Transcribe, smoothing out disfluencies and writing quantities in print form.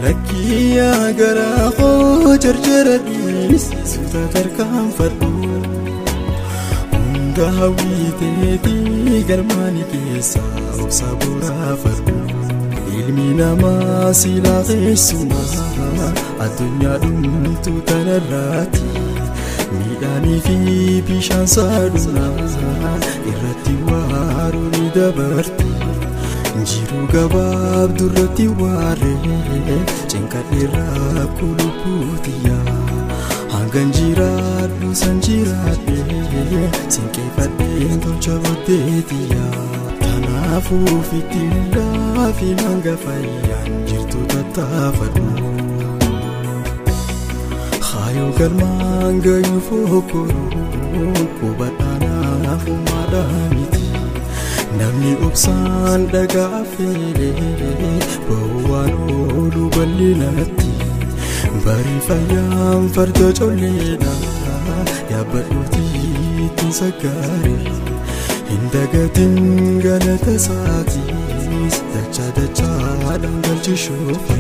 Lakkiyyaa garaa koo jarjara dhiisiisuuta tarkaanfadhu. Hunda hawwiteetii galmaani keessa obsa boraafadhu. Ilmi namaa silaa keessumaa addunyaa dhumtu tanarraati. Midhaanii fi bishaan saadhunaa irratti waaruu ni dabarti. Jiruu gabaabdurratti waaree cinqadheeraa kulubbuutiyyaa. Hangan jiraadhu san jiraadhee sinqeeffadheen tolcha booddeetiyyaa. Kanaafuu ofitti laafi hanga fayyaan jirtu tattaafadhu. Haayoo galmaan gayuu fokkoruu hubadhaanaaf uumaadhaa miti. Namni obsaan dhagaa feelee ba'uu waan oolu bal'inatti. Barii fayyaan farda colleedha yaabbadhuutii ittiin saggaare. Hin dagatin galata isaatiis dachaa dachaadhaan galchi shoofe.